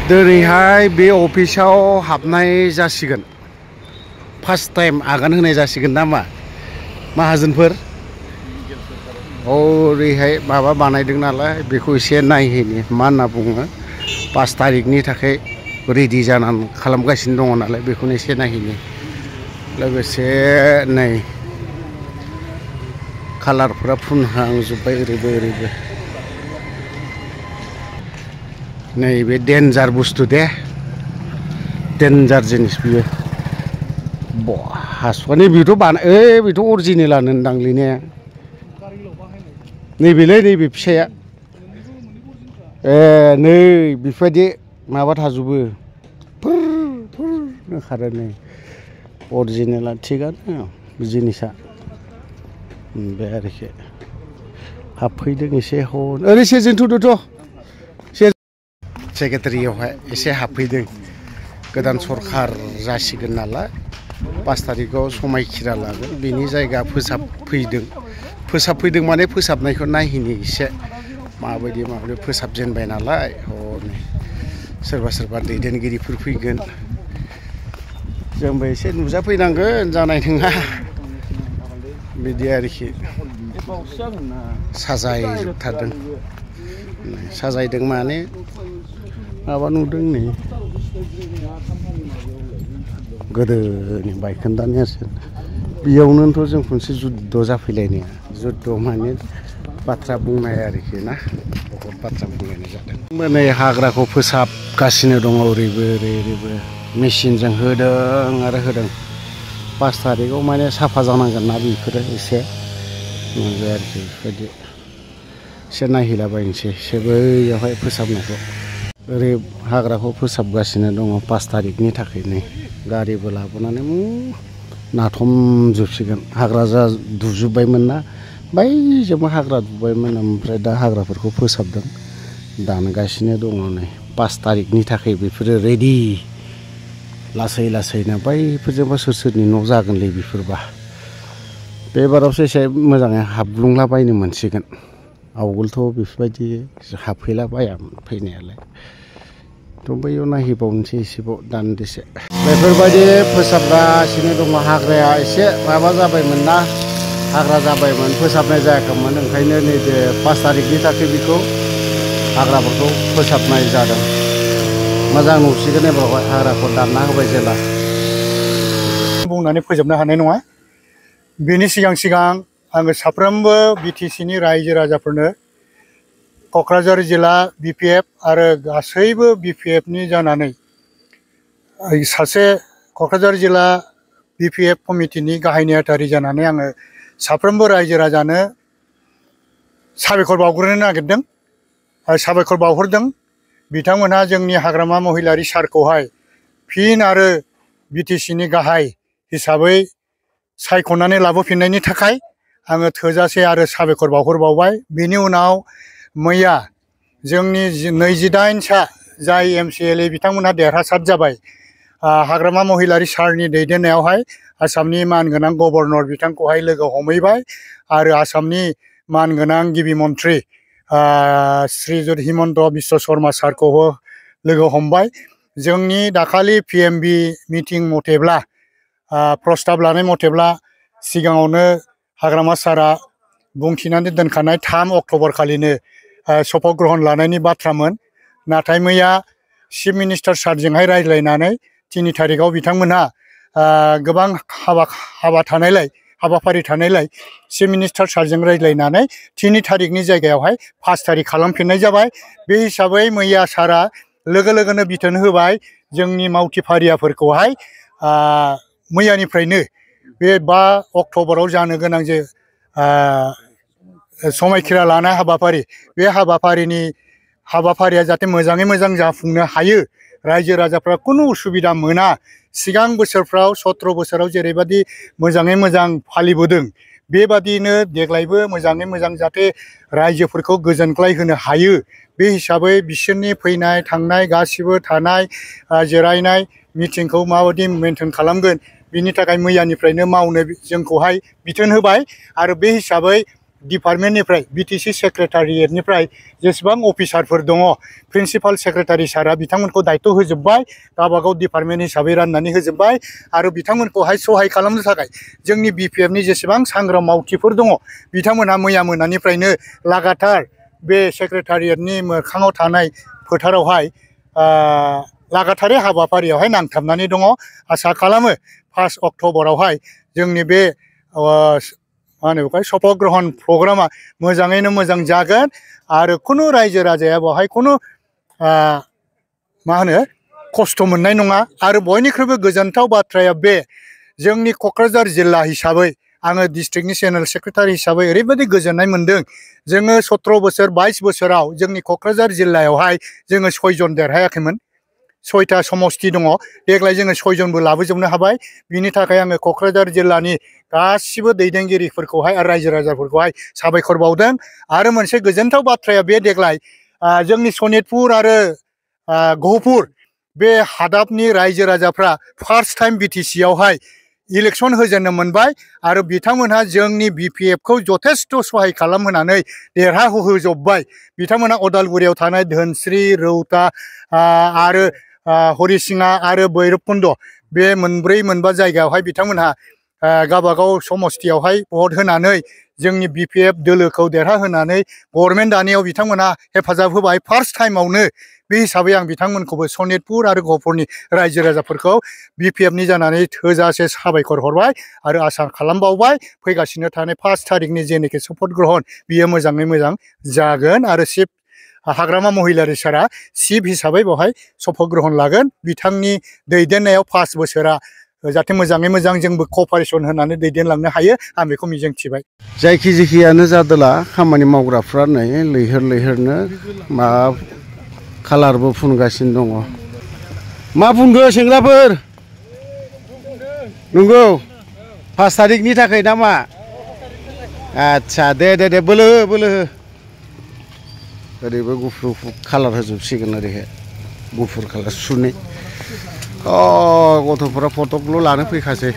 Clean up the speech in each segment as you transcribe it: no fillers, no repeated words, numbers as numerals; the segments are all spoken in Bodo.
दिनैहाय बे अफिसाव हाबनाय जासिगोन फार्स्ट टाइम आगान होनाय जासिगोन नामा माहाजोनफोर ओरैहाय माबा बानायदों नालाय बेखौ एसे नायहैनि मा होनना बुङो 5 तारिखनि थाखाय रेडि जानानै खालामगासिनो दङ नालाय बेखौनो एसे नायहैनि लोगोसे नै कालारफोरा फुनहांजोब्बाय ओरैबो ओरैबो नैबे डेन्जार बुस्थु दे डेन्जार जिनिस बियो हासुवानि बेथ' बेथ' अरिजिनेलानो दांलै नैबेलै नैबे फिसाया नै बेफोरबायदि माबा थाजोबो फुर खारो नै अरिजिनेला थिगानो जिनिसा बे आरोखि हाबफैदों एसे ओरै सेजोंथ'थ' सेक्रेटारियावहाय एसे हाबफैदों गोदान सरखार जासिगोन नालाय 5 तारिखआव समायखिरा लागोन बेनि जायगा फोसाबफैदों माने फोसाबनायखौ नायहैनि एसे माबायदि फोसाबजेनबाय नालाय हनै सोरबा दैदेनगिरिफोर फैगोन जोंबो एसे नुजाफैनांगोन जानाय नङा बिदि आरोखि साजायजोबथारदों साजायदों माने माबा नुदों नै गोदोनि बायखोन्दा नेरसोन बेयावनोथ' जों खनसे जुद्ध जाफैलायनाया जुद्ध माने बाथ्रा बुंनाय आरोखि ना बहुत बाथ्रा बुंलायनाय जादों नै हाग्राखौ फोसाबगासिनो दङ ओरैबो ओरैबो मेचिनजों होदों आरो होदों 5 तारिखआव माने साफा जानांगोन ना बेफोरो एसे मोजां आरोखि बेफोरबायदि एसे नायहैलाबायनोसै एसे बैयावहाय फोसाबनायखौ ओरै हाग्राखौ फोसाबगासिनो दङ 5 तारिखनि थाखाय नै गारिबो लाबोनानै नाथमजोबसिगोन हाग्रा दुजोब्बायमोन ना बैजोंबो हाग्रा दुबायमोन ओमफ्राय दा हाग्राफोरखौ फोसाबदों दानगासिनो दङ नै 5 तारिखनि थाखाय बेफोरो रेडि लासै लासैनो बैफोरजोंबा सोरनि न' जागोनलै बेफोरबा बेबारावसो एसे मोजाङै हाबग्लुंलाबायनो मोनसिगोन आवगोलथ' बेफोरबायदि हाबफैलाबायामोन फैनायालाय थ' बैयाव नायहैबावनोसै एसेबाव दान्दिसे बेफोरबायदि फोसाबगासिनो दङ हाग्राया एसे माबा जाबायमोन ना हाग्रा जाबायमोन फोसाबनाय जायाखैमोन ओंखायनो नैबे 5 तारिखनि थाखाय बेखौ हाग्राफोरखौ फोसाबनाय जादों मोजां नुसिगोन एबारावहाय हाग्राखौ दानना होबाय जेला बुंनानै फोजोबनो हानाय नङा बेनि सिगां आङो साफ्रोमबो BTCनि रायजो राजाफोरनो क'क्राझार जिल्ला BPF आरो गासैबो BPFनि जानानै सासे क'क्राझार जिल्ला BPF कमिटिनि गाहाय नेहाथारि जानानै आङो साफ्रोमबो रायजो राजानो साबायखर बावग्रोनो नागिरदों साबायखर बावहरदों बिथांमोनहा जोंनि हाग्रामा महिलारि सारखौहाय फिन आरो BTCनि गाहाय हिसाबै सायख'नानै लाबोफिननायनि थाखाय आङो थोजासे आरो साबायखर बावहरबावबाय बेनि उनाव मैया जोंनि 28सा जाय MCLA बिथांमोनहा देरहासार जाबाय हाग्रामा महिलारि सारनि दैदेननायावहाय आसामनि मानगोनां गभर्नर बिथांखौहाय लोगो हमहैबाय आरो आसामनि मानगोनां गिबि मन्थ्रि श्रीजुत हिमन्त बिश्व शर्मा सारखौबो लोगो हमबाय जोंनि दाखालि PMB मिटिं मथेब्ला प्रस्ताब लानाय मथेब्ला सिगाङावनो हाग्रामा सारा बुंथिनानै दोनखानाय 3 अक्ट'बर खालिनो शपथ ग्रहण लानायनि बाथ्रामोन नाथाय मैया चिफ मिनिस्टार सारजोंहाय रायज्लायनानै 3 तारिखआव बिथांमोनहा गोबां हाबाफारि थानायलाय चिफ मिनिस्टार सारजों रायज्लायनानै 3 तारिखनि जायगायावहाय 5 तारिख खालामफिननाय जाबाय बे हिसाबै मैया सारा लोगोनो बिथोन होबाय जोंनि मावथि फारियाफोरखौहाय मैयानिफ्रायनो बे 5 अक्ट'बराव जानो गोनां जे समायखिरा लानाय हाबाफारि बे हाबाफारिया जाहाथे मोजाङै मोजां जाफुंनो हायो रायजो राजाफ्रा खुनु उसुबिदा मोना सिगां बोसोरफ्राव 17 बोसोराव जेरैबायदि मोजाङै मोजां फालिबोदों बेबादिनो देग्लायबो मोजाङै मोजां जाहाथे रायजोफोरखौ गोजोनग्लाय होनो हायो बे हिसाबै बिसोरनि फैनाय थांनाय गासिबो थानाय जिरायनाय मिटिंखौ माबायदि मेनटेन खालामगोन बिनि थाखाय मैयानिफ्रायनो मावनो जोंखौहाय बिथोन होबाय आरो बे हिसाबै डिपार्टमेन्टनिफ्राय बिटिसि सेक्रेटारियेटनिफ्राय जेसेबां अफिसारफोर दङ प्रिन्सिपाल सेक्रेटारि सारा बिथांमोनखौ दायित्व होजोब्बाय गावबागाव डिपार्टमेन्ट हिसाबै राननानै होजोब्बाय आरो बिथांमोनखौहाय सहाय खालामनो थाखाय जोंनि बिपिएफनि जेसेबां सांग्रां मावथिफोर दङ बिथांमोनहा मैया मोनानिफ्रायनो लागातार बे सेक्रेटारियेटनि मोखाङाव थानाय फोथारावहाय लागातारै हाबाफारियावहाय नांथाबनानै दङ आसा खालामो 5 अक्ट'बरावहाय जोंनि बे मा होनो बेखौहाय शपथ ग्रहण प्रग्रामा मोजाङैनो मोजां जागोन आरो खुनु रायजो राजाया बेवहाय खुनु मा होनो खस्थ' मोननाय नङा आरो बयनिख्रुइबो गोजोनथाव बाथ्राया बे जोंनि क'क्राझार जिल्ला हिसाबै आङो डिस्ट्रिक्टनि जेनेरेल सेक्रेटारि हिसाबै ओरैबायदि गोजोननाय मोन्दों जोङो 17 बोसोर 22 बोसोराव जोंनि क'क्राझार जिल्लायावहाय जोङो 6 जन देरहायाखैमोन 6टा समस्ति दङ देग्लाय जोङो 6 जनबो लाबोजोबनो हाबाय बिनि थाखाय आङो क'क्राझार जिल्लानि गासिबो दैदेनगिरिफोरखौहाय आरो रायजो राजाफोरखौहाय साबायखर बावदों आरो मोनसे गोजोनथाव बाथ्राया बे देग्लाय जोंनि सनितपुर आरो गहपुर बे हादाबनि रायजो राजाफ्रा फार्स्ट टाइम बिटिसि आवहाय इलेक्सन होजेननो मोनबाय आरो बिथांमोनहा जोंनि बिपिएफखौ जथेस्थ' सहाय खालामहोनानै देरहाहोजोब्बाय बिथांमोना उदालगुरियाव थानाय धोनस्रि रौता आरो हरिसिङा आरो भैरबकुन्द बे मोनब्रै मोनबा जायगायावहाय बिथांमोनहा गावबागाव समस्तियावहाय भट होनानै जोंनि बिपिएफ दोलोखौ देरहाहोनानै गभर्नमेन्ट दानायाव बिथांमोनहा हेफाजाब होबाय फार्स्ट टाइमावनो बे हिसाबै आं बिथांमोनखौबो सनितपुर आरो गहपुरनि रायजो राजाफोरखौ बिपिएफनि जानानै थोजासे साबायखर हरबाय आरो आसा खालामबावबाय फैगासिनो थानाय 5 थारिखनि जेनोखि शपथ ग्रहण बियो मोजाङै मोजां जागोन आरो चिफ हाग्रामा महिलारि सारा चिफ हिसाबै बेवहाय शपथ ग्रहण लागोन बिथांनि दैदेननायाव 5 बोसोरा जाहाथे मोजाङै मोजां जोंबो कपारेसन होनानै दैदेनलांनो हायो आं बेखौ मिजिंथिबाय जायखिजायानो जादोला खामानि मावग्राफ्रा नै लैहोर लैहोरनो मा कालारबो फुनगासिनो दङ मा फुनगो सेंग्राफोर नंगौ 5 थारिखनि थाखाय ना मा आच्छा दे बोलो हो ओरैबो गुफुर कालार होजोबसिगोन ओरैहाय गुफुर कालार सुनै गथ'फोरा फटकल' लानो फैखासै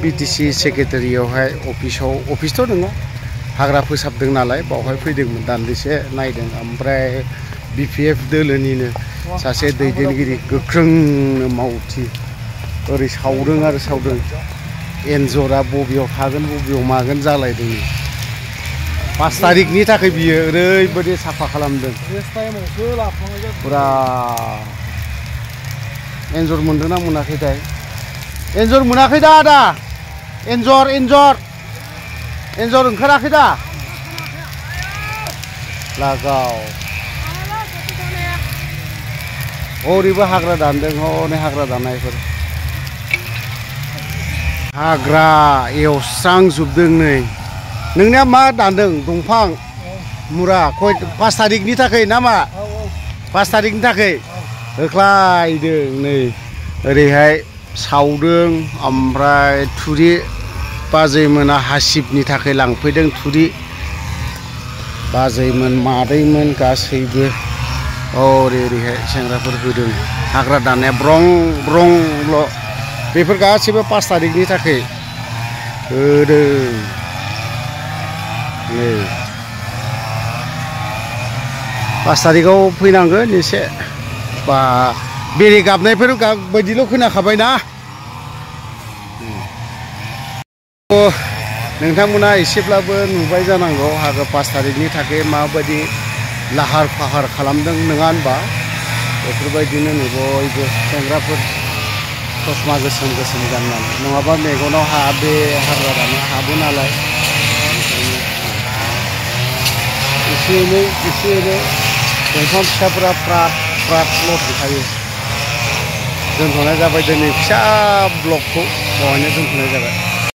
बिटिसि सेक्रेटारियावहाय अफिसथ' नङा हाग्रा फोसाबदों नालाय बावहाय फैदोंमोन दान्दिसे नायदों ओमफ्राय बिपिएफ दोलोनिनो सासे दैदेनगिरि गोख्रोंनो मावथि ओरै सावदों आरो सावदों एन्जरा बबेयाव थागोन बबेयाव मागोन जालायदों 5 थारिखनि थाखाय बियो ओरैबायदि साफा खालामदों फुरा एन्जर मोनदोंना मोनाखैथाय एन्जर मोनाखै दा आदा एन्जर ओंखाराखै दा लागाव ओरैबो हाग्रा दानदों हनै हाग्रा दाननायफोर हाग्रा एवस्रांजोबदों नै नोंनिया मा दानदों दंफां मुरा 5 थारिखनि थाखाय ना मा 5 थारिखनि थाखाय होख्लायदों नै ओरैहाय सावदों ओमफ्राय थुरि बाजैमोना हासिबनि थाखाय लांफैदों थुरि बाजैमोन मादैमोन गासैबो ओरैहाय सेंग्राफोर होदों हाग्रा दाननाया ब्रंल' बेफोर गासैबो 5 थारिखनि थाखाय होदों नै 5 थारिखआव फैनांगोन एसे बा बेरे गाबनायफोर बायदिल' खोनाखाबायना नोंथांमोना एसेब्लाबो नुबाय जानांगौ हाग्रा 5 थारिखनि थाखाय माबायदि लाहार फाहार खालामदों नङा होनबा बेफोरबायदिनो नै बयबो सेंग्राफोर चसमा गोसोम गाननानै नङाबा मेगनाव बे हाग्रा दाननाय हाबो नालाय एसे एनै दंफां फिसाफोरा फ्रातल' थांखायो दोनथ'नाय जाबाय दिनै फिसा ब्लगखौ बेवहायनो दोनथ'नाय जाबाय।